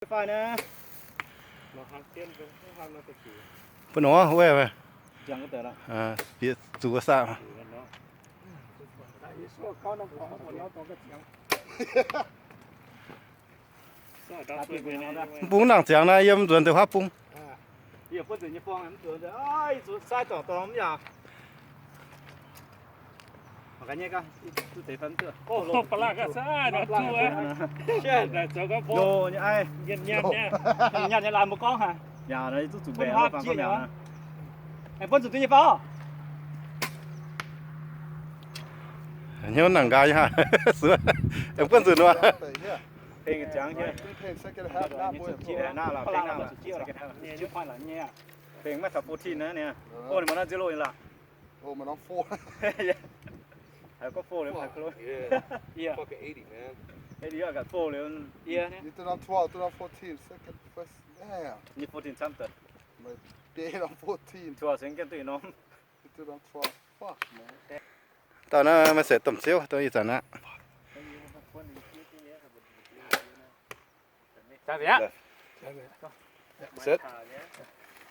Bun nor, wuov, bieqc zuqc saah. Bung nangc ziangx naaiv, yiem nzuonx deix huaav bung. Hnyouv nangc nqaai nyei hnangv. Buonv zuqc nor. Bengx maiv taux fourteen naaiv niaa. Ninh mbuo naaiv zero nyei laac. Haiz gorngv four liuz, haiz close. Eighty, I got four liuz. You do on twelve, do on fourteen, second, first. Damn. Ni fourteen camv deix. My dad on fourteen. Twelve se gengh duqv norm. You do on twelve. Fuck, man. Dauh naaiv maaih seix domh ziouv, dongh ih zanc aqv. Set.